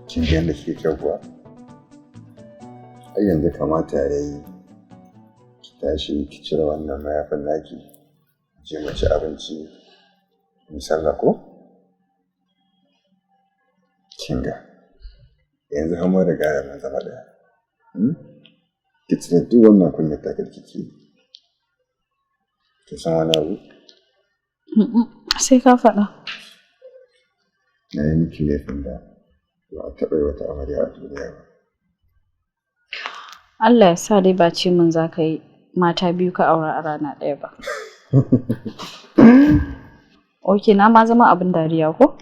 Kin ga yadda kike kyau kuwa? Ai yanzu kamata ya yi ki tashi ki cire wannan mayafin naki, je mu ci abinci, mu sallah ko? Kin ga yanzu har mun riga mun zama ɗaya. Ki cire duk wannan kunyar taka da kike yi. Kin san wani abu? Sai ka faɗa. Na yi miki laifin da ba a taɓa yi wata amarya a duniya ba. Allah ya sa dai ba ce min za ka yi mata biyu ka aura a rana ɗaya ba. Ok, na ma zama abin dariya ko?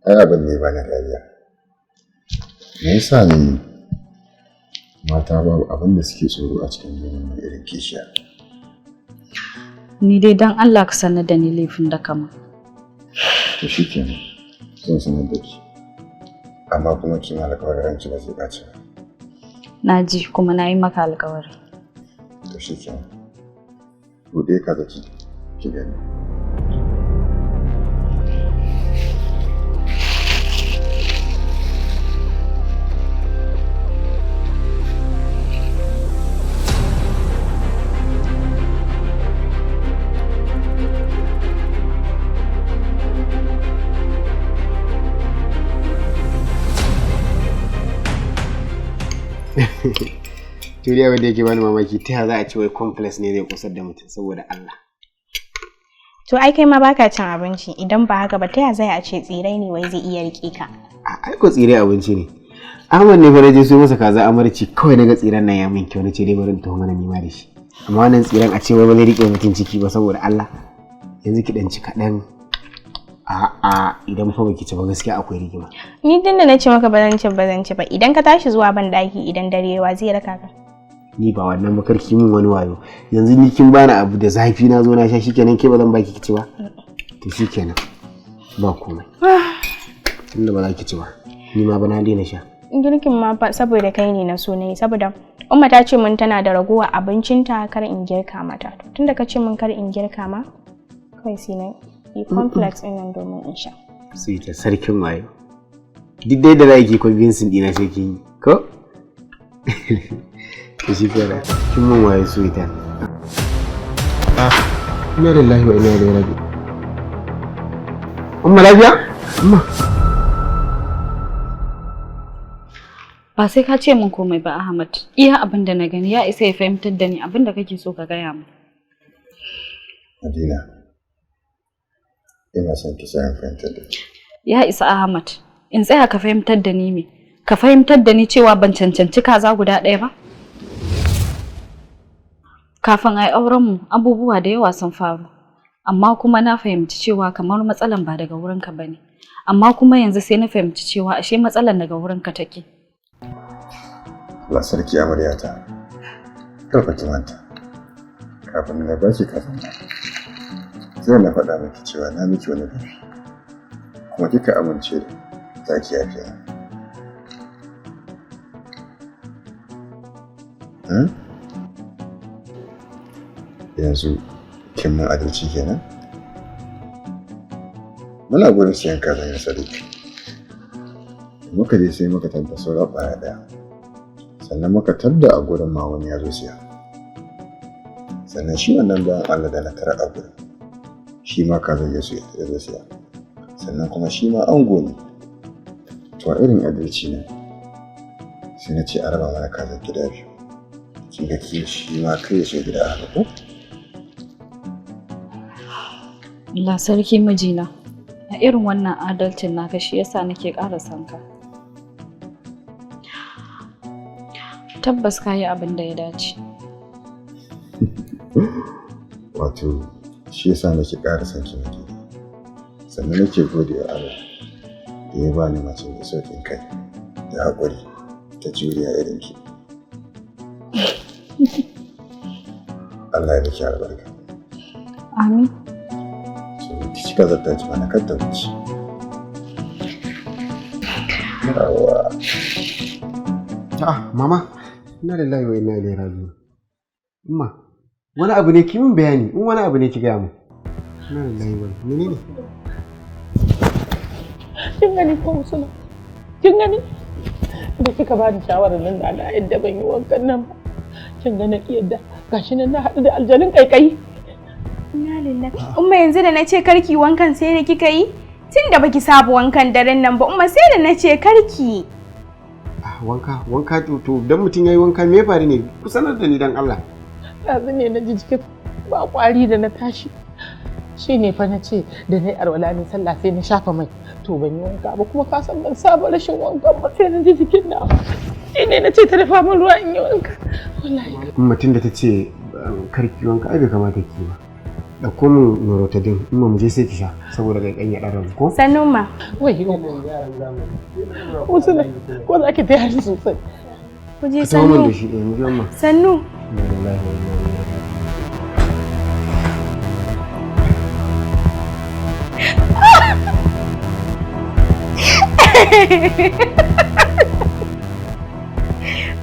Ai abin ne ba na dariya. Me yasa ne mata babu abin da suke tsoro a cikin duniyar nan irin kishiya? Ni dai don Allah ka sanar da ni laifin da kama. To shi kenan, zan sanar da ki. Amma kuma ki ma alƙawarin ranki ba zai ɓaci ba. Na ji kuma na yi maka alƙawari. To shi kenan. Buɗe ka zaki ki gani. To dai abin da yake bani mamaki, ta ya za a ce wai complex ne zai kusar da mutum saboda Allah? To ai kai ma baka cin abinci, idan ba haka ba ta ya zai a ce tsirai ne wai zai iya rike ka? A ai ko tsire abinci ne. Ahmad ne fa na je so masa kaza amarci, kawai naga tsiren nan ya min kyau, nace dai bari in taho mana nima da shi. Amma wannan tsiren a ce wai ba zai rike mutum ciki ba saboda Allah. Yanzu ki dan ci kaɗan. A'a, idan fa baki ci ba gaskiya akwai rigima. Ni tun da na ce maka ba zan ci ba zan ci ba, idan ka tashi zuwa ban daki idan dare wa zai raka ka? Ni ba wannan makarki min wani wayo. Yanzu ni kin bani abu da zafi na zo na sha, shikenan ke ba zan baki ki ci ba? To shikenan. Ba komai. Tunda ba za ki ci ba, ni ma ba na daina sha. Girkin ma fa saboda kai ne na so na yi, saboda Umma ta ce mun tana da ragowa abincinta kar in girka mata. Tunda ka ce mun kar in girka ma, kawai sai na yi complex ɗin nan domin in sha. Sai ta sarkin wayo. Duk dai da za ki convincing ɗina sai kin yi. Ko? To shi kenan. Kin mun wayo su ita. Ah, inna lillahi wa inna ilaihi raji'un. Umma lafiya? Umma. Ba sai ka ce min komai ba Ahmad. Iya abin da na gani ya isa ya fahimtar da ni abin da kake so ka gaya min. Madina, ina son ki sa in fahimtar da ki. Ya isa Ahmad, in tsaya ka fahimtar da ni me? Ka fahimtar da ni cewa ban cancanci kaza guda ɗaya ba? Kafin a yi aurenmu abubuwa da yawa sun faru, amma kuma na fahimci cewa kamar matsalan ba daga wurinka ba ne. Amma kuma yanzu sai na fahimci cewa ashe matsalan daga wurinka take. Allah sarki amaryata. Kar fa ki manta. Kafin na ba ki kafin nan, sai na faɗa miki cewa na miki wani laifi. Kuma kika amince da za ki yafe ni. Yanzu kin mun adalci kenan? Muna gurin siyan kazan ya Sadiq. Muka je sai muka tadda sauran ɓaya ɗaya. Sannan muka tadda a gurin ma wani ya zo siya. Sannan shi wannan bawan Allah da na tara a gurin, shi ma kazan ya zo siya. Sannan kuma shi ma ango ne. To a irin adalci ne, sai na ce a raba mana kazan gida biyu. Kin ga ki shi ma kai ya shiga gida a haka ko? Allah sarki mijina, a irin wannan adalcin naka shi yasa nake ƙara son ka. Tabbas ka yi abin da ya dace. Wato shi yasa nake ƙara son ki Madina. Sannan nake gode wa Allah da ya bani mace mai sauƙin kai da haƙuri da juriya irin ki. Allah ya miki albarka. Amin. So ki cika zarta ki mana kar ta wuce. Yawwa. A'a, mama, inna lillahi wa inna ilaihi raji'un. Umma, Wani abu ne ki min bayani, in wani abu ne ki gaya min. Inna lillahi wa menene? Kin gani ko Usman? Kin gani? Da kika bani shawarar nan da na yadda ban yi wankan nan ba. Kin ga na ki yadda gashi nan na haɗu da aljanin kaikayi. Inna lillahi. Umma yanzu da na ce karki wankan sai da kika yi? Tun da baki saba wankan daren nan ba umma sai da na ce karki. Ah, wanka, wanka to dan mutum yayi wanka me ya faru ne? Ku sanar da ni dan Allah. Ɗazu ne na ji jikin ba ƙwari da na tashi. Shi ne fa na ce da na yi alwala ne sallah sai na shafa mai. To ban yi wanka ba kuma ka san ban saba rashin wankan ba sai na ji jikin na. Shi ne na ce ta dafa min ruwa in yi wanka. Wallahi. Mutum da ta ce karki wanka ai bai kamata ki ba. Ɗauko min Norotadin in mu je sai ki sha saboda ƙaiƙayin ya ɗan ragu ko? Sannu ma. Wai Usman ko za ki taya ni sosai. Ku je Ka taho min sannu. da shi eh mu je amma. Sannu. Inna lillahi wa inna ilaihi raji'un.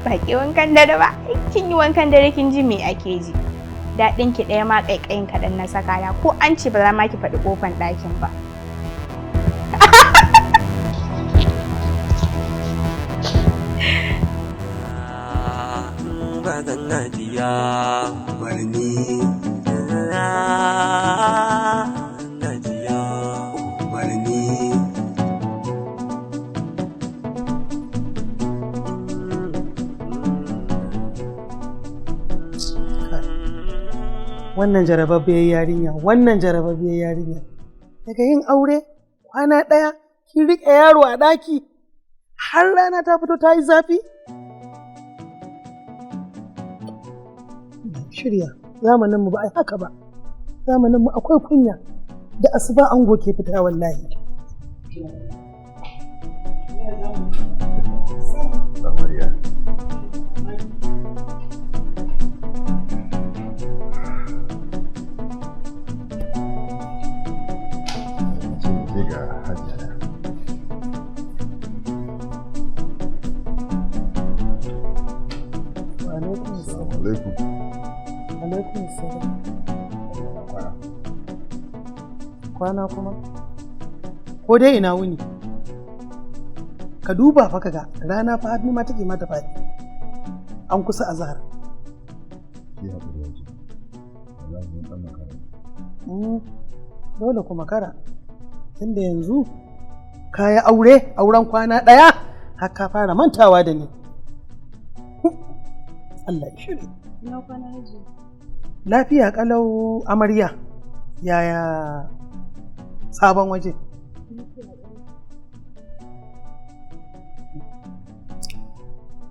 Baki wankan dare ba. Kin yi wankan dare kin ji me ake ji. Daɗin ki ɗaya ma ƙaiƙayin kaɗan na saka ya ko an ce ba za ma ki faɗi ƙofan ɗakin ba. Bazan ajiya barni ajiya barni. Wannan jarababbiyar yarinya, wannan jarababbiyar yarinya, daga yin aure kwana ɗaya kin riƙe yaro a ɗaki har rana ta fito ta yi zafi. Shirya zamanin mu ba ai haka ba, zamanin mu akwai kunya, da asuba ango ke fita wallahi. Amarya. Je ga Hajiya na. Wa alaikum salam. Assalamu alaikum. Alaikum salam. Kwana. Kwana kuma ko dai ina wuni, ka duba fa kaga rana fa har ma take mata faɗi, an kusa azhar. Ki haƙuri yanzu. Wallahi mun ɗan makara. Dole kuma kara tunda yanzu ka yi aure, auren kwana ɗaya har ka fara mantawa da ni. Allah ya shirya. Ina kwana Hajiya. Lafiya kalau amarya, yaya sabon waje?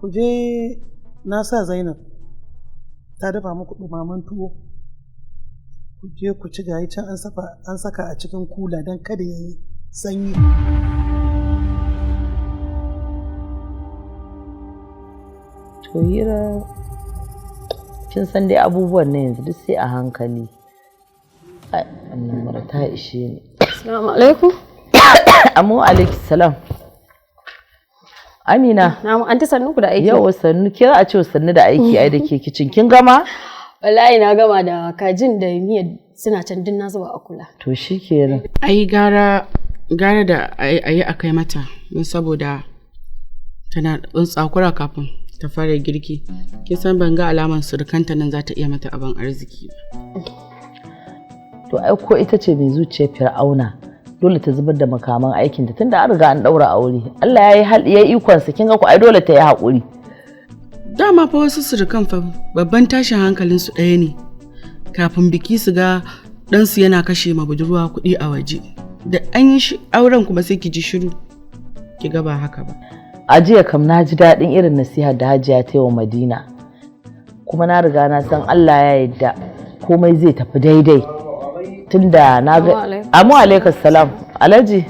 Ku je na sa Zainab ta dafa muku ɗumamen tuwo, ku je ku ci, gayi can an saka, an saka a cikin kula don kada ya yi sanyi. To hira kin san dai abubuwan na yanzu duk sai a hankali. Ai, wannan mura ta ishe ni. Assalamu alaikum. Amu alaikum salam. Amina. Na'am, anti sannu ku da aiki. Yau sannu, kira a ce sannu da aiki ai da ke kicin. Kin gama? Wallahi na gama da kajin da miyar suna can din na zuba a kula. To shikenan. Ai gara gara da a yi a kai mata don saboda tana tsakura kafin ta fara girki. Kin san ban ga alaman surukanta nan za ta iya mata abin arziki ba. To ai ko ita ce mai zuciyar Fir'auna dole ta zubar da makaman aikinta tunda an riga an daura aure. Allah ya yi hal ya ikonsa, kin ga ko ai dole ta yi haƙuri. Dama fa wasu surukan fa babban tashin hankalin su ɗaya ne. Kafin biki su ga ɗansu yana kashe ma budurwa kuɗi a waje. Da an yi auren kuma sai ki ji shiru. Ki ga ba haka ba. A jiya kam na ji daɗin irin nasihar da Hajiya ta yi wa Madina. Kuma na riga na san Allah ya yarda komai zai tafi daidai. Tunda na ga Amu alaikum salam. Alhaji.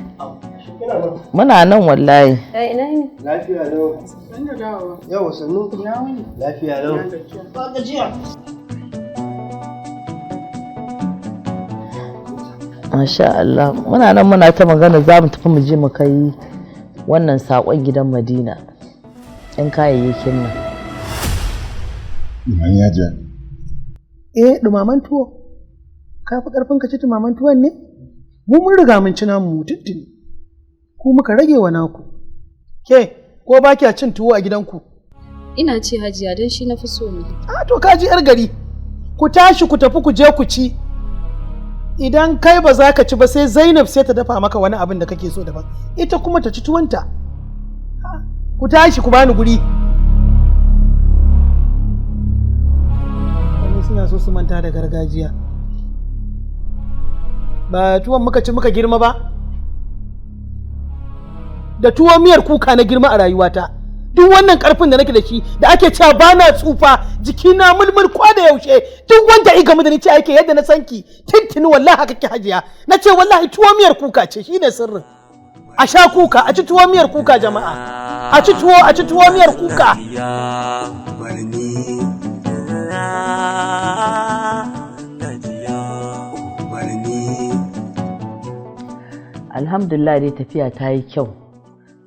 Muna nan wallahi. Eh, ina ne? Lafiya lau. Yau sannu. Lafiya lau. Ba gajiya. Masha Allah. Muna nan muna ta magana za mu tafi mu je mu kai wannan saƙon gidan Madina. 'Yan kayayyakin nan. Ina ni Hajiya. Eh, dumaman tuwo. Ka fi karfin ka ci dumaman tuwon ne? Mu mun riga mun ci namu tuntuni. Ku muka rage wa naku. Ke, ko ba kya cin tuwo a gidanku? Ina ci Hajiya, don shi na fi so ne. A to ka ji yar gari. Ku tashi ku tafi ku je ku ci. Idan kai ba za ka ci ba, sai Zainab sai ta dafa maka wani abin da kake so daban. Ita kuma ta ci tuwonta. Ku tashi ku bani guri. Wani suna so su manta da gargajiya. Ba tuwon muka ci muka girma ba. Da tuwon miyar kuka na girma a rayuwata. Duk wannan karfin da nake da shi da ake cewa ba na tsufa, jikina mulmul kwa da yaushe, duk wanda i gamu da ni ce ake yadda na sanki tintini, wallahi haka ki Hajiya. Na ce wallahi tuwo miyar kuka ce shine sirrin. A sha kuka, a ci tuwo miyar kuka jama'a. A ci tuwo, a ci tuwo miyar kuka. Barni barni. Alhamdulillah dai tafiya ta yi kyau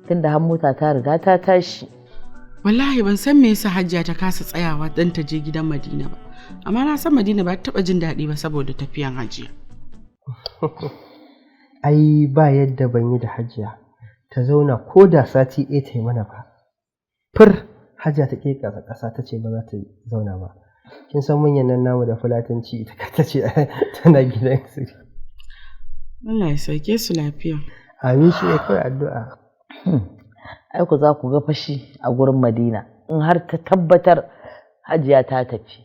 tunda har mota ta riga ta tashi. Wallahi ban san me yasa Hajiya ta kasa tsayawa dan ta je gidan Madina ba. Amma na san Madina ba ta taba jin daɗi ba saboda tafiyan Hajiya. Ai ba yadda ban yi da Hajiya ta zauna ko da sati ɗaya ta yi mana ba. Fir Hajiya ta ƙe ƙasa ƙasa, ta ce ba za ta zauna ba. Kin san manyan nan namu da Fulatanci, ita ta ce tana gidan su. Allah ya sauke su lafiya. Amin, shi ne kawai addu'a. Ai ku za ku ga fashi a gurin Madina in har ta tabbatar Hajiya ta tafi.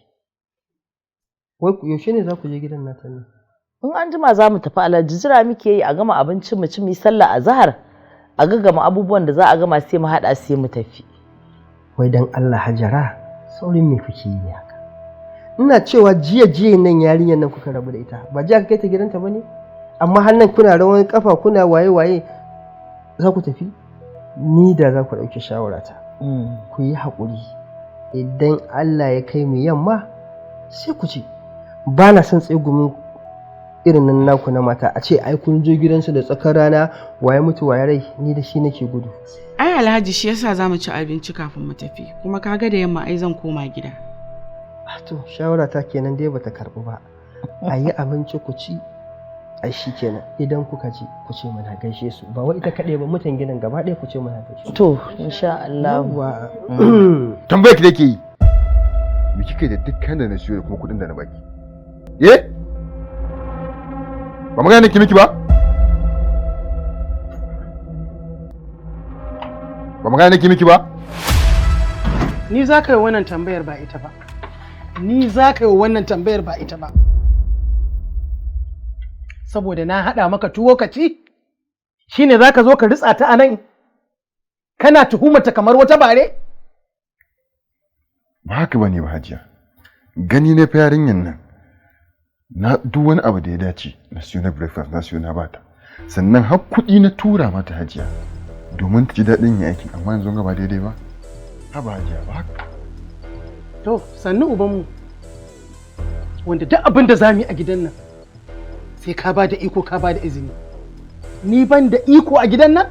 Wai yaushe ne za ku je gidan nata ne? In an jima za mu tafi Alhaji, jira muke yi a gama abincin mu ci, mu yi sallah a zahar, a gaggama abubuwan da za a gama, sai mu haɗa sai mu tafi. Wai dan Allah Hajara, saurin me kuke yi haka? Ina cewa jiya jiya nan yarinyar nan kuka rabu da ita, ba jiya ka kai ta gidanta ba ne? Amma har nan kuna rawan kafa, kuna waye waye za ku tafi? Ni da za ku ɗauki shawarata. Ku yi haƙuri, idan Allah ya kai mu yamma sai ku ci. Ba na son tsegumin irin nan naku na mata, a ce ai kun je gidansu da tsakar rana, waye mutu waye rai, ni da shi nake gudu. Ai Alhaji shi yasa za mu ci abinci kafin mu tafi, kuma kaga da yamma ai zan koma gida. To shawara ta kenan dai bata karɓu ba. A yi abinci ku ci, ai shi kenan, idan kuka ci ku ce muna gaishe su, ba wai ita kaɗai ba, mutan gidan gaba ɗaya ku ce muna gaishe su. To insha Allah. Yawwa. Tambayar ki nake yi. Me kika yi da dukkan da na siyo da kuma kuɗin da na baki? Eh? Ba magana nake miki ba? Ba magana nake miki ba? Ni za ka yi wannan tambayar ba ita ba. Ni za ka yi wannan tambayar ba ita ba. Saboda na haɗa maka tuwo ka ci, shi ne za ka zo ka ritsa ta a nan, kana tuhumarta kamar wata bare? Ba haka bane ba Hajiya. Gani ne fa yarinyar nan. Na duk wani abu da ya dace na siyo na breakfast na siyo na bata. Sannan har kuɗi na tura mata Hajiya domin ta ji daɗin yin aikin, amma yanzu ga ba daidai ba. Haba Hajiya, ba haka. To, sannu ubanmu, wanda duk abin da za mu yi a gidan nan sai ka ba da iko, ka ba da izini. Ni ban da iko a gidan nan?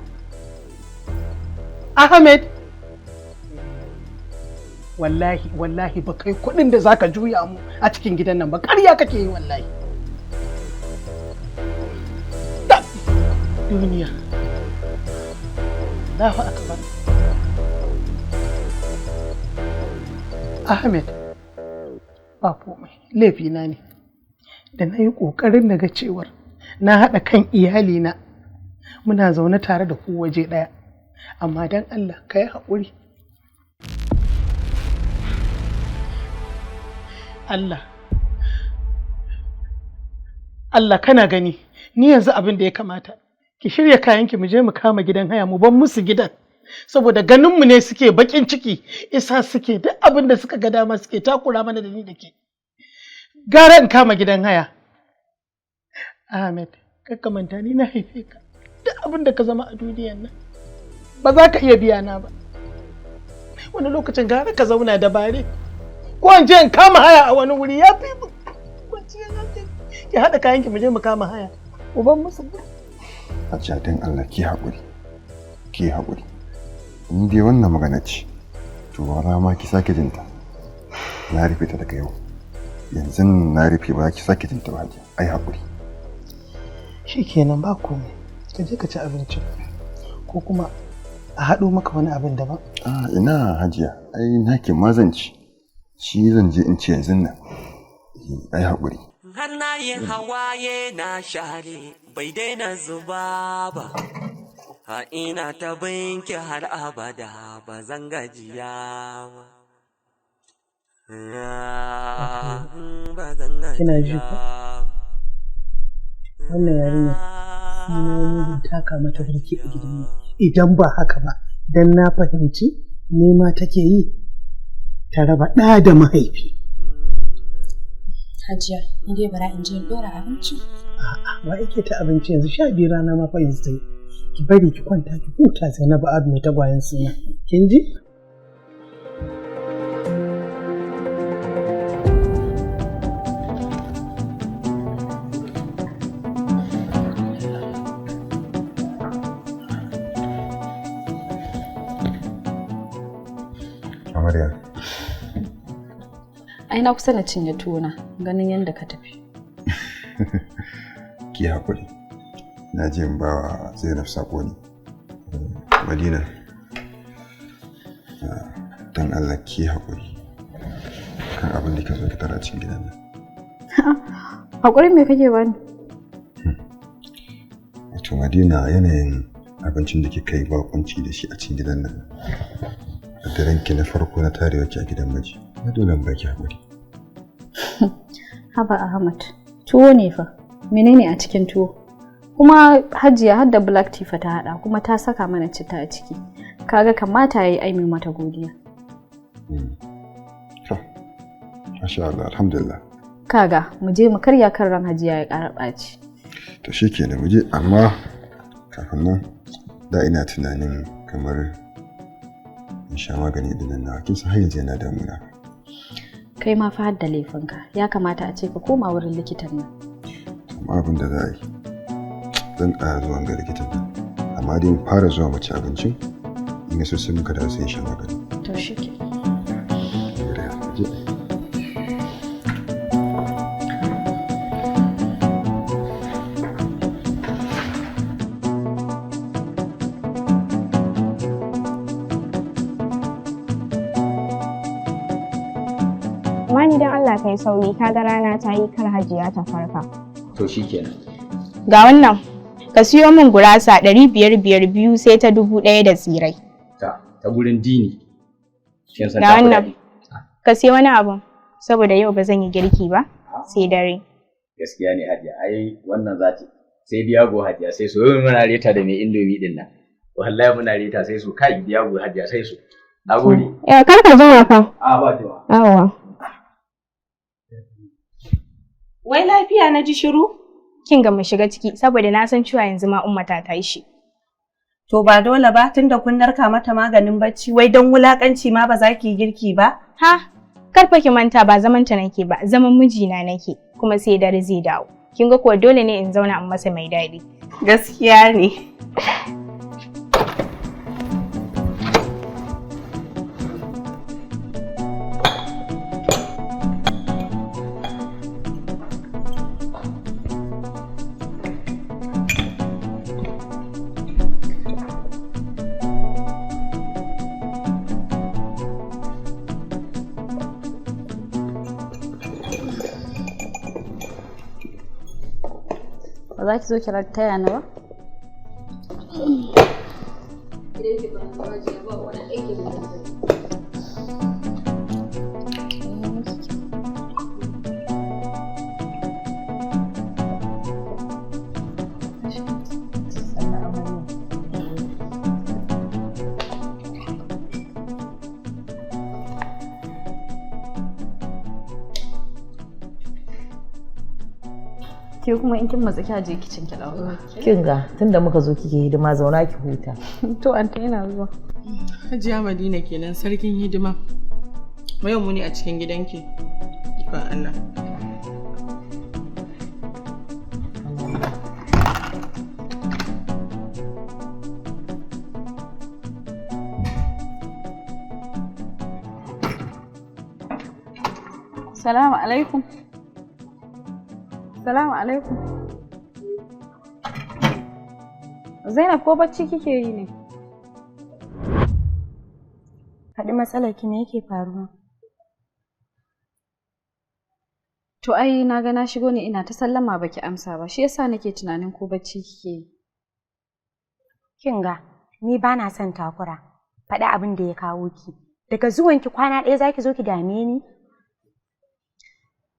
Ahmed, wallahi, wallahi ba kai kuɗin da zaka juya mu a cikin gidan nan ba, ƙarya kake yi wallahi. Ta duniya. Allahu akbar. Ahmed, ba komai, laifina ne. Da na yi ƙoƙarin na ga cewar na haɗa kan iyalina muna zaune tare da ku waje ɗaya. Amma don Allah ka yi haƙuri. Allah, Allah kana gani, ni yanzu abin da ya kamata, ki shirya kayanki mu je mu kama gidan haya mu ban musu gidan. Saboda ganinmu ne suke baƙin ciki, isa suke duk abin da suka ga dama suke takura mana da ni da ke. Gara in kama gidan haya. Ahmed, kar manta ni na haife ka. Duk abin da ka zama a duniyan nan, ba za ka iya biya na ba. Wani lokacin gara ka zauna da bare. Ko in je in kama haya a wani wuri ya fi mu kwanciyar hankali. Ki haɗa kayanki mu je mu kama haya. Uban musu. Hajiya, dan Allah ki haƙuri. Ki haƙuri. In dai wannan magana ce, to ba ma ki sake jinta. Na rufe ta daga yau. Yanzu na rufe ba ki sake jin ta ba Hajiya. Ai haƙuri. Shikenan, ba komai. Ka je ka ci abincin. Ko kuma a haɗo maka wani abin daban. Ah, ina Hajiya, ai naki ma zan ci. Shi zan je in ci yanzu nan. Ai haƙuri. Har na yi hawaye na share bai daina zuba ba. Ha ina ta binki har abada ba zan gajiya ba. Ba zan Kina ji ko? Wannan yarinya sai na yi mugun taka mata birki a gidan nan. Idan ba haka ba, dan na fahimci nema take yi ta raba ɗa da mahaifi. Hajiya, ni dai bara in je in ɗora abinci. A'a, wa yake ta abinci yanzu 12 rana ma fa yanzu ta yi. Ki bari ki kwanta ki huta, Zainabu Abu mai tagwayen suna. Kin ji? Amarya. Ai na kusa na cinye tuwona ganin yadda ka tafi. Ki haƙuri. Na je in ba wa Zainab saƙo ne. Madina. Dan Allah ki haƙuri. Kan abin da ka zo ki tara cikin gidan nan. Haƙurin me kake bani? Wato Madina, yanayin abincin da kika yi baƙunci da shi a cikin gidan nan. A daren ki na farko na tarewa ki a gidan miji. Na dole in baki haƙuri. Haba Ahmad, tuwo ne fa. Menene a cikin tuwo? Kuma Hajiya har da black tea fa ta haɗa, kuma ta saka mana citta a ciki. Kaga kamata yayi ai mai mata godiya. To, masha Allah, alhamdulillah. Kaga, mu je mu karya kan ran Hajiya ya ƙara ɓaci. To shi kenan, mu je, amma kafin nan da ina tunanin kamar in sha magani idan na kin san har yanzu yana damuna. Kai ma fa har da laifinka. Ya kamata a ce ka koma wurin likitan nan. Amma abin da za a yi, zan ƙara zuwa ga likitan nan. Amma dai mu fara zuwa mu ci abincin, in ya so sai muka dawo sai in sha magani. To shi ke. Je. Amma ni dan Allah kai sauri, ka ga rana ta yi, kar Hajiya ta farka. To shikenan. Ga wannan, ka siyo min gurasa 500 biyar biyu, sai ta 1000 da tsirai. Ta gurin dini. Kin san Ga ta fi wannan, daɗi. ka siyo wani abu saboda yau ba zan yi girki ba sai dare. Gaskiya ne Hajiya, ai wannan zati. Sai Diyago Hajiya sai su, yau muna reta da mai indomi din nan. Wallahi muna reta sai su, kai Diyago Hajiya sai su. Nagode. Ya kar ka jima fa. A ba jima. Yawwa. Wai lafiya na ji shiru? Kin ga mu shiga ciki saboda na san cewa yanzu ma Umma ta tashi. To ba dole ba, tunda kun narka mata maganin bacci, wai don wulakanci ma ba za ki yi girki ba? Ha, kar fa ki manta ba zaman ta nake ba, zaman mijina nake, kuma sai dare zai dawo. Kin ga kuwa dole ne in zauna in masa mai daɗi. Gaskiya ne. Ba za ki zo ki taya ni ba? Ke kuma in kin matsa kya je kicin ki ɗauka. Kin ga tunda muka zo kike hidima, zauna ki huta. To anta, ina zuwa. Hajiya Madina kenan, sarkin hidima. Yau mu ne a cikin gidanki. Ikon Allah. Salamu alaikum. Salamu alaikum. Zainab, ko bacci kike yi ne? Faɗi matsalar ki, me yake faruwa? To ai na ga na shigo ne ina ta sallama baki amsa ba, shi yasa nake tunanin ko bacci kike yi. Kin ga, ni ba na son takura. Faɗi abin da ya kawo ki. Daga zuwanki kwana ɗaya zaki zo ki dame ni?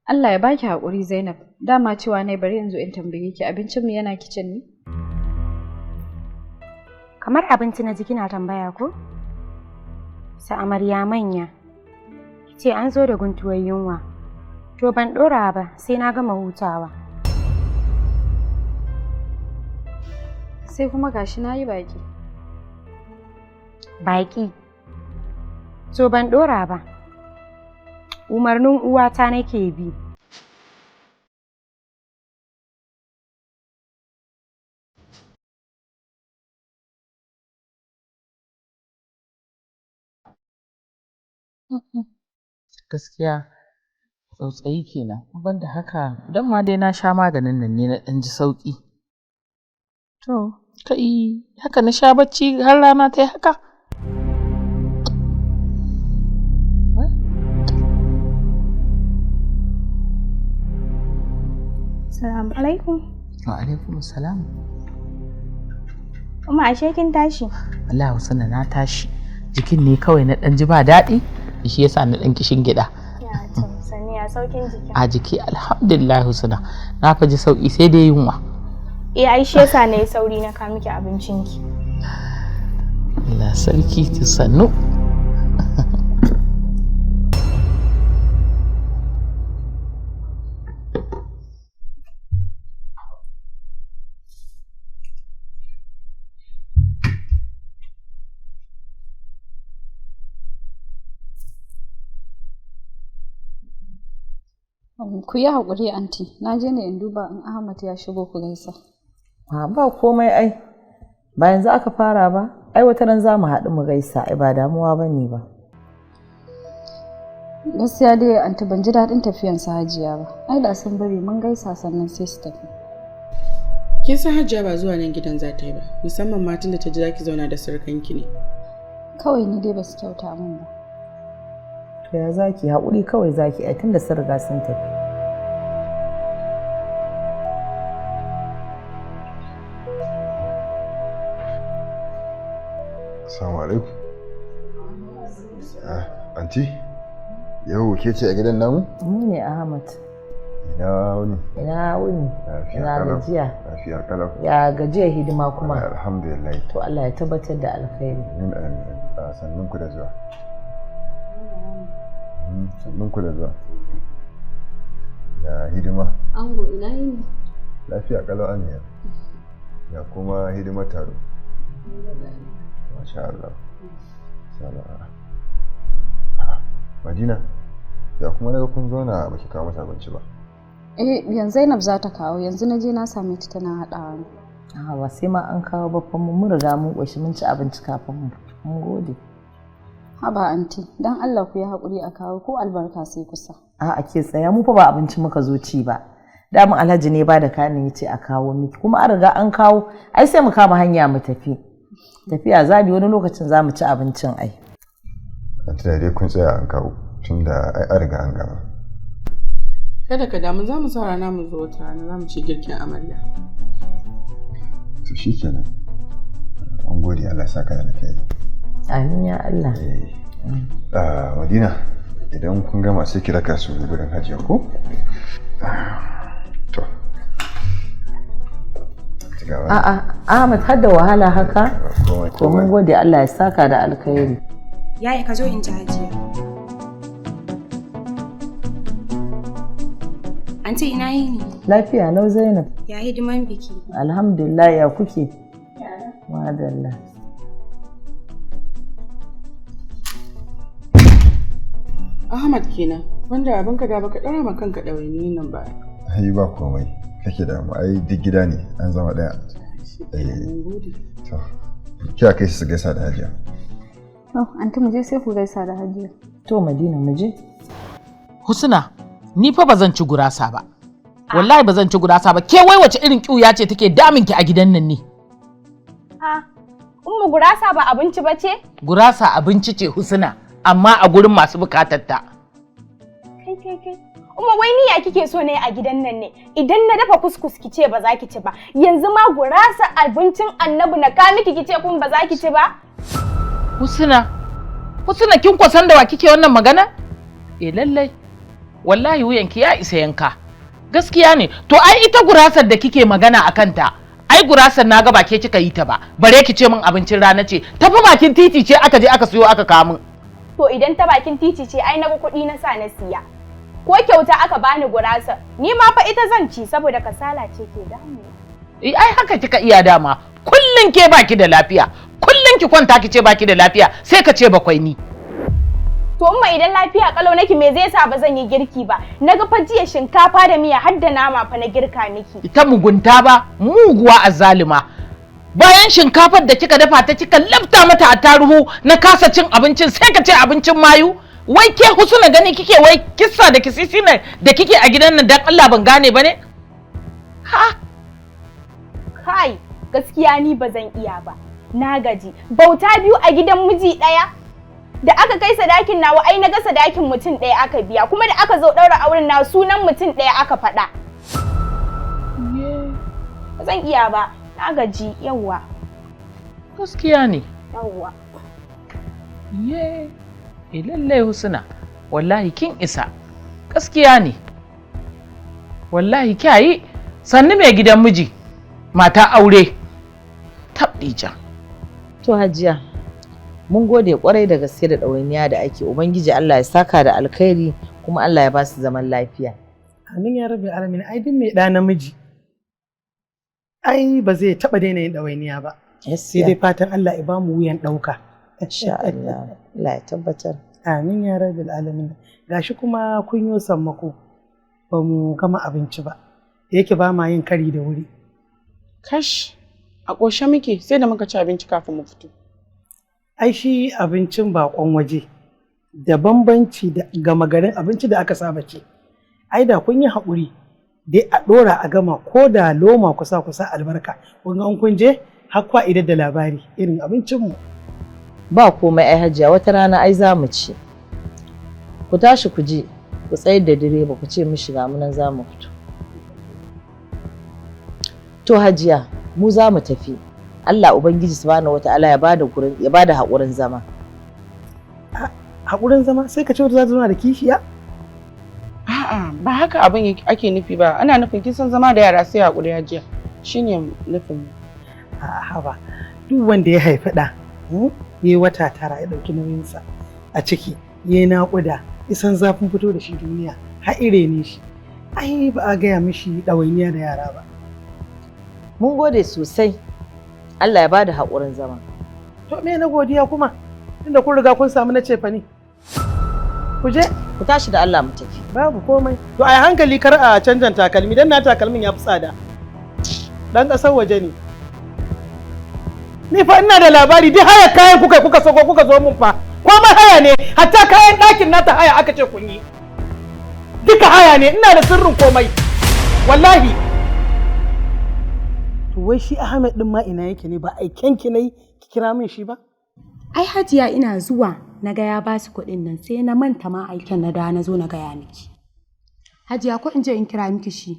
Allah ya baki haƙuri, Zainab. Dama cewa ne bari yanzu in tambaye ki, abincin mu yana kicin ne? Kamar abinci na ji kina tambaya ko? Sa amarya manya. Ce an zo da guntuwar yunwa. To ban ɗora ba sai na gama hutawa. Sai kuma gashi na yi baƙi. Baƙi. To ban ɗora ba. Umarnin uwata nake bi. Gaskiya tsautsayi kenan. Ban da haka don ma dai na sha maganin nan ne na ɗan ji sauƙi. To kai, haka na sha bacci har rana ta yi haka. Salamu alaikum. Wa alaikum salam. Umma, ashe kin tashi? Allah, Husna, na tashi. Jikin ne kawai na ɗan ji ba daɗi, shi yasa na ɗan kishin gida. Ya to, sani ya saukin jiki. A jiki alhamdulillah, Husna. Na fa ji sauki, sai dai yunwa. Eh, ai shi yasa na yi sauri na kawo miki abincinki. Allah sarki, ta sannu. Ku yi haƙuri, anti. Na je ne in duba in Ahmad ya shigo ku gaisa. A, ba komai ai. Ba yanzu aka fara ba. Ai wata ran za mu haɗu mu gaisa, ai ba damuwa ba ne ba. Gaskiya dai anti, ban ji daɗin tafiyan su Hajiya ba. Ai da sun bari mun gaisa sannan sai su tafi. Kin san Hajiya ba zuwa nan gidan za ta yi ba, musamman ma tun da ta ji za ki zauna da surukanki ne. Kawai ni dai ba su kyauta min ba. To ya zaki, haƙuri kawai zaki ai, tunda sun riga sun tafi. Assalamu alaikum. Ah, anti, yau ke ce a gidan namu? Ni ne, Ahmad. Ina wuni? Ina wuni? Lafiya Ina kalau. gajiya? Lafiya kalau. Ya gajiya hidima kuma? Alhamdulillah. To Allah ya tabbatar da alkhairi. Amin amin. Ah, sannun ku da zuwa. Sannun ku da zuwa. Ya hidima? Ango, ina yini? Lafiya kalau, Amina. Ya kuma hidimar taro? Masha Allah. Masha Allah. Ah, Madina, ya kuma naga kun zauna ba ki kawo mata abinci ba? Eh, yanzu Zainab za ta kawo. Yanzu na je na same ta tana haɗawa ne. A, ba sai ma an kawo ba fa, mun riga mun ƙoshi, mun ci abinci kafin mu fito. Mun gode. Haba anti, dan Allah ku yi haƙuri a kawo, ko albarka sai kusa. A'a, ke tsaya, mu fa ba abinci muka zo ci ba. Damun Alhaji ne ba da kayan ya ce a kawo miki, kuma an riga an kawo, ai sai mu kama hanya mu tafi. Tafiya za mu yi, wani lokacin za mu ci abincin ai. Anti, da dai kun tsaya an kawo, tunda ai an riga an gama. Kada ka damu, za mu sa rana mu zo wata rana za mu ci girkin amarya. To shikenan. An gode, Allah ya saka da alkhairi. Amin ya Allah. Ah, Madina, idan kun gama sai ki raka su gurin Hajiya ko? To. A'a, Ahmad, har da wahala haka? To mun gode, Allah ya saka da alkhairi. Yaya, ka zo in ji Hajiya. Anti, ina yini? Lafiya lau, Zainab. Ya hidiman biki? Alhamdulillah, ya kuke? Madalla. Ahmad kenan, wanda abinka da baka ɗora ma kanka ɗawainiyin nan ba. Ai ba komai. Kake da mu ai duk gida ne, an zama ɗaya. Eh, to. Kiya kai su gaisa da Hajiya. Oh, anti, mu je sai ku gaisa da Hajiya. To Madina, mu je. Husna, ni fa ba zan ci gurasa ba. Wallahi ba zan ci gurasa ba. Ke wai wace irin ƙiuya ce take damin ki a gidan nan ne? Ha, Umma gurasa ba abinci ba ce? Gurasa abinci ce Husna, amma a gurin masu bukatar ta. Kai kai kai. Umma wai ni ya kike so ne a gidan nan ne? Idan na dafa kuskus ki ce ba za ki ci ba. Yanzu ma gurasa abincin Annabi na ka miki ki ce kun ba za ki ci ba? Husna, Husna kin kwasan da wa kike wannan magana? Eh lallai. Wallahi wuyanki ya isa yanka. Gaskiya ne. To ai ita gurasar da kike magana a kanta, ai gurasar na ga ba ke kika yi ta ba. Bare ki ce min abincin rana ce. Tafi bakin titi ce aka je aka siyo aka kawo min. To idan ta bakin titi ce ai na ga kuɗi na sa na siya. Ko kyauta aka bani gurasa, ni ma fa ita zan ci saboda kasala ce ke damu. Eh ai haka kika iya dama. Kullun ke baki da lafiya. Kullun ki kwanta ki ce baki da lafiya sai ka ce bakwai ni. To umma idan lafiya kalau nake me zai sa ba zan yi girki ba? Naga fa jiya shinkafa da miya har da nama fa na girka miki. Ita mugunta ba, muguwa azzalima. Bayan shinkafar da kika dafa ta kika lafta mata a taruhu na kasa cin abincin sai ka ce abincin mayu. Wai ke Husna gani kike wai kissa da kisisi ne da kike a gidan nan dan Allah ban gane ba ne? Ha? Kai, gaskiya ni ba zan iya ba. Na gaji. Bauta biyu a gidan miji ɗaya. Da aka kai sadakin nawa ai na ga sadakin mutum ɗaya aka biya kuma da aka zo ɗaura auren na sunan mutum ɗaya aka faɗa. Ba zan iya ba. Na gaji yawwa. Gaskiya ne. Yawwa. Ye. Eh lallai Husna, wallahi kin isa. Gaskiya ne. Wallahi kyayi sannu mai gidan miji. Mata aure. Tabdija. To Hajiya, mun gode kwarai da gaske da ɗawainiya da ake. Ubangiji Allah ya saka da alkhairi kuma Allah ya ba su zaman lafiya. Amin ya rabbi alamin. Ai duk mai ɗa namiji ai ba zai taɓa daina yin ɗawainiya ba. Sai dai fatan Allah ya ba mu wuyan ɗauka. Insha Allah. Allah ya tabbatar. Amin ya rabbi alamin. Gashi kuma kun yi sammako ba mu gama abinci ba. Da yake ba ma yin kari da wuri. Kash, a ƙoshe muke sai da muka ci abinci kafin mu fito. Ai shi abincin bakon waje da bambanci da gama garin abinci da aka saba ci. Ai da kun yi haƙuri dai a ɗora a gama ko da loma kusa kusa albarka. Kun ga in kun je har kwa idar da labari irin abincinmu. Ba komai ai Hajiya, wata rana ai za mu ci. Ku tashi ku je, ku tsayar da direba ku ce mishi ga mu nan za mu fito. To Hajiya, mu za mu tafi. Allah Ubangiji subhanahu wata'ala ya bada gurin ya bada haƙurin zama. Haƙurin zama sai ka ce wata za ta zauna da kishiya? A'a, ba haka abin ake nufi ba. Ana nufin kin san zama da yara sai haƙuri Hajiya. Shine nufin mu. A'a haba, duk wanda ya haifi ɗa, ya yi wata 9 ya ɗauki nauyinsa a ciki, ya yi naƙuda, isan zafin fito da shi duniya, har ire ne shi. Ai ba a gaya mishi ɗawainiya da yara ba. Mun gode sosai. Allah ya bada haƙurin zama. To me na godiya kuma? Tunda kun riga kun samu na cefane. Ku je. Ku tashi da Allah mu tafi. Babu komai. To ai hankali kar a canjan takalmi dan na takalmin ya fi tsada. Dan ƙasar waje ne. Ni fa ina da labari duk haya kayan kuka kuka sako kuka zo mun fa. Komai haya ne, hatta kayan ɗakin nata haya aka ce kun yi. Duka haya ne, ina da sirrin komai. Wallahi. To wai shi Ahmed din ma ina yake ne ba aiken ki nayi ki kira min shi ba? Ai Hajiya ina zuwa na ga ya basu kuɗin nan sai na manta ma aiken na da na zo na gaya miki. Hajiya ko in je in kira miki shi.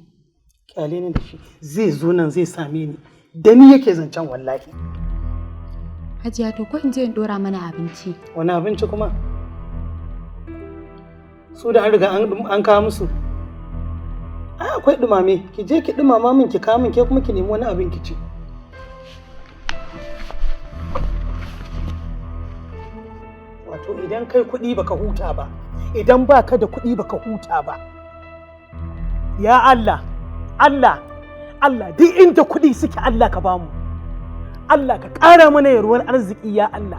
Kyale ni da shi zai zo nan zai same ni. Da ni yake zancen wallahi. Hajiya to ko in je in dora mana abinci. Wani abinci kuma? Su da an riga an kawo musu. Ai akwai dumame, ki je ki dumama min ki kawo min ke kuma ki nemi wani abin ki ci. Wato idan kai kuɗi baka huta ba, idan baka da kuɗi baka huta ba. Ya Allah, Allah, Allah duk inda kuɗi suke Allah ka bamu. Allah ka ƙara mana yarwar arziki ya Allah.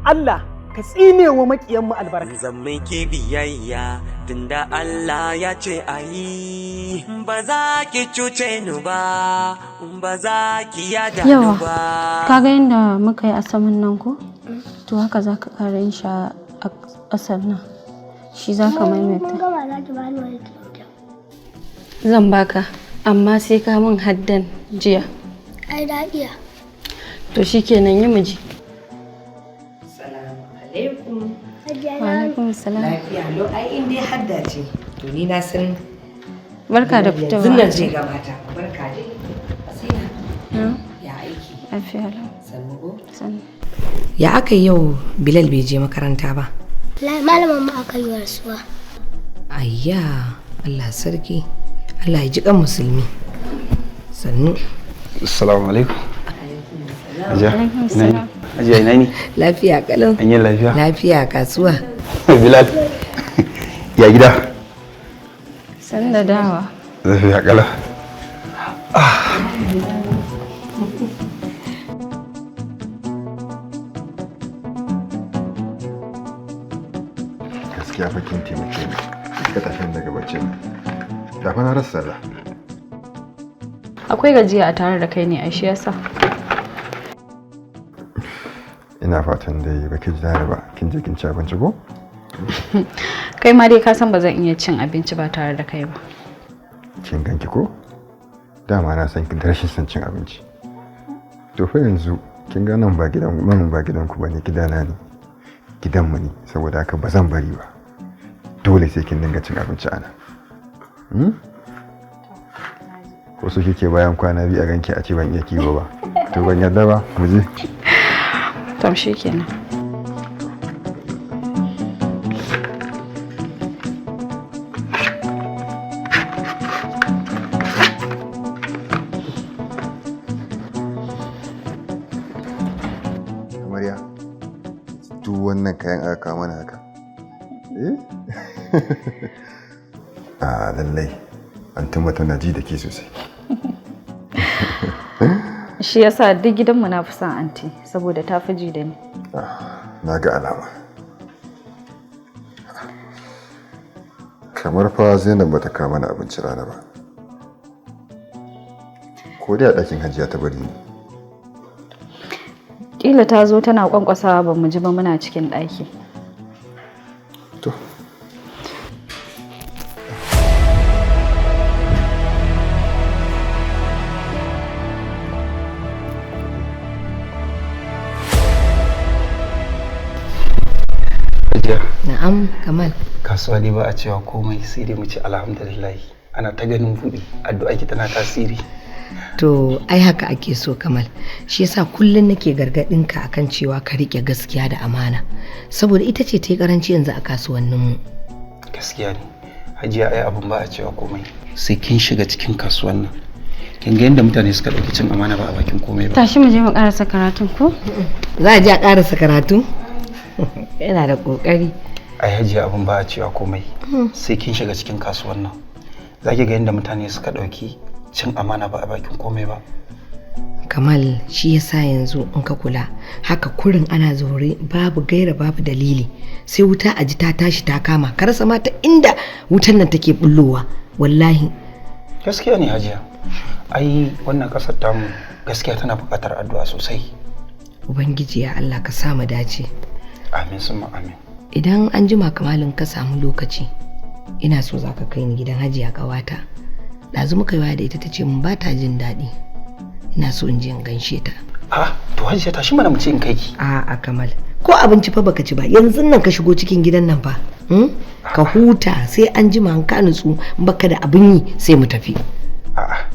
Allah ka tsine wa maƙiyanmu albarka. Zan miki biyayya tunda Allah ya ce a yi ba za ki cuce ni ba ba za ki yada ni Yawa, ba. ka ga yadda muka yi a saman nan ko? To haka za ka ƙara yin shi a ƙasar nan. Shi za ka maimaita. Mun gama za ki bani wani kyauta. Zan baka, amma sai ka min haddan jiya. Ai da iya. To shikenan, yi miji. Salamu alaikum. Wa alaikum salam. Lafiya lau, ai in dai hadda ce. To ni na san Barka da fitowa. Yanzu nan zai gabata. Barka dai. Hasina. Ya aiki. Lafiya lau. Sannu ko? Sannu. Ya aka yi yau Bilal bai je makaranta ba? Malamin mu aka yi rasuwa. Ayya, Allah sarki. Allah ya ji kan musulmi. Sannu. Assalamu alaikum. Hajiya. Alaikum Ina yini? Hajiya, ina ne? Lafiya kalau. An yi lafiya? Lafiya kasuwa. Bilal. Ya gida? Sannu da dawa. Lafiya kalau. Gaskiya fa kin taimake ni. Kika tashi ni daga baccin nan. Da fa na rasa sallah. Akwai gajiya a tare da kai ne, ai shi yasa. Ina fatan dai baki ji dare ba. Kin je kin ci abinci ko? Kai ma dai ka san ba zan iya cin abinci ba tare da kai ba. Kin ganki ko? Dama na san kin da rashin son cin abinci. To fa yanzu kin ga nan ba gidan ku bane, gidana ne. Gidanmu ne, saboda haka ba zan bari ba. Dole sai kin dinga cin abinci ana. Hmm? Ko so kike bayan kwana 2 a ganki a ce ban iya kiwo ba? To ban yarda ba, mu je. To shikenan. Amarya, duk wannan kayan aka kawo mana haka. Eh? A lallai, Antuma tana ji da ke sosai. Shi yasa duk gidanmu na fi son anti, saboda ta fi ji da ni. Na ga alama. Kamar fa Zainab bata kawo mana abinci rana ba. Ko dai a ɗakin Hajiya ta bari ni. Kila ta zo tana kwankwasawa ba mu ji ba, muna cikin ɗaki. To. Hajiya. Na'am, Kamal. Kasuwa dai ba a cewa komai, sai dai mu ce alhamdulillah. Ana ta ganin buɗi, addu'a ki tana tasiri. To ai haka ake so, Kamal. Shi yasa kullum nake gargaɗin ka akan cewa ka riƙe gaskiya da amana. Saboda ita ce ta yi karanci yanzu a kasuwanninmu. Gaskiya ne. Hajiya, ai abun ba a cewa komai. Sai kin shiga cikin kasuwan nan. Kin ga yadda mutane suka ɗauki cin amana ba a bakin komai ba. Tashi mu je mu karasa karatun ko? Za a je a ƙarasa karatu? Yana da ƙoƙari. Ai Hajiya, abun ba a cewa komai. Sai kin shiga cikin kasuwan nan. Za ki ga yadda mutane suka ɗauki cin amana ba a bakin komai ba. Kamal, shi yasa yanzu in ka kula haka kurin ana zaure, babu gaira babu dalili, sai wuta a ji ta tashi ta kama, ka rasa mata inda wutan nan take bullowa wallahi. Gaskiya ne, Hajiya. Ai wannan ƙasar tamu gaskiya tana buƙatar addu'a sosai. Ubangiji ya Allah ka sa mu dace. Amin summa amin. Idan an jima, Kamalin, ka samu lokaci, ina so za ka kai ni gidan Hajiya ƙawata. Ɗazu muka yi waya da ita, ta ce mun ba ta jin daɗi. Ina so in je in gaishe ta. Ah, to Hajiya, tashi mana mu ce in kai ki. A'a Kamal, ko abinci fa baka ci ba, yanzu nan ka shigo cikin gidan nan fa. Ka huta, sai an jima an ka nutsu, in baka da abin yi sai mu tafi. A'a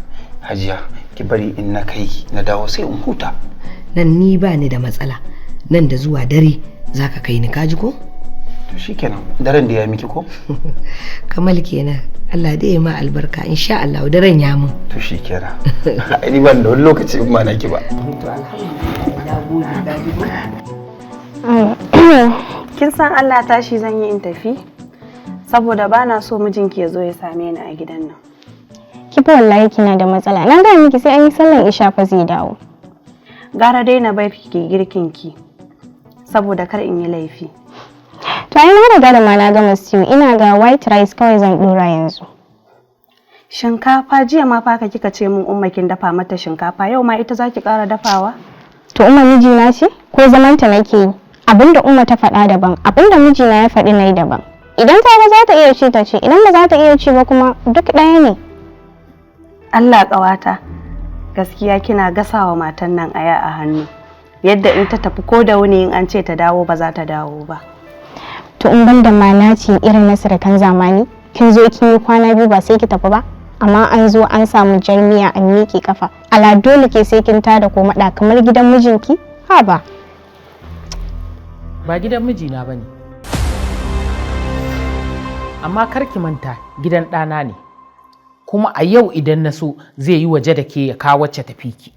Hajiya, ki bari in na kai ki na dawo sai in huta. Nan ni ba ni da matsala. Nan da zuwa dare za ka kai ni, ka ji ko? To shikenan, daren da ya miki ko? Kamal kenan. Allah dai ya ma albarka, insha Allah daren ya mun. To shikenan. Ai ni ban da wani lokaci in ba naki ba. To alhamdulillah, na gode, ka ji ko? Kin san Allah, tashi zan yi in tafi saboda ba na so mijinki ya zo ya same ni a gidan nan. Ki fa wallahi kina da matsala. Na gaya miki sai an yi sallan isha fa zai dawo. Gara dai na bar ki girkin ki saboda kar in yi laifi. To ai na riga da ma na gama stew, ina ga white rice kawai zan dora yanzu. Shinkafa jiya ma fa kika ce min Umma kin dafa mata shinkafa, yau ma ita zaki ƙara dafawa? To Umma mijina ce ko zamanta nake yi? Abinda Umma ta faɗa daban, abinda mijina ya faɗi nayi daban. Idan ta ga za ta iya ci ta ci, idan ba za ta iya ci ba kuma duk ɗaya ne. Allah ƙawata, gaskiya kina gasawa matan nan aya a hannu. Yadda in ta tafi ko da wuni in an ce ta dawo ba za ta dawo ba. To in ban da ma naci irin na surukan zamani, kin zo kin yi kwana 2 ba sai ki tafi ba? Amma an zo an samu jarmiya an miƙe kafa. Ala dole ke sai kin tada ko maɗa kamar gidan mijinki? Ha ba. Ba gidan mijina ba ne. Amma kar ki manta gidan ɗana ne. Kuma a yau idan na so zai yi waje da ke ya kawo wacce tafi ki.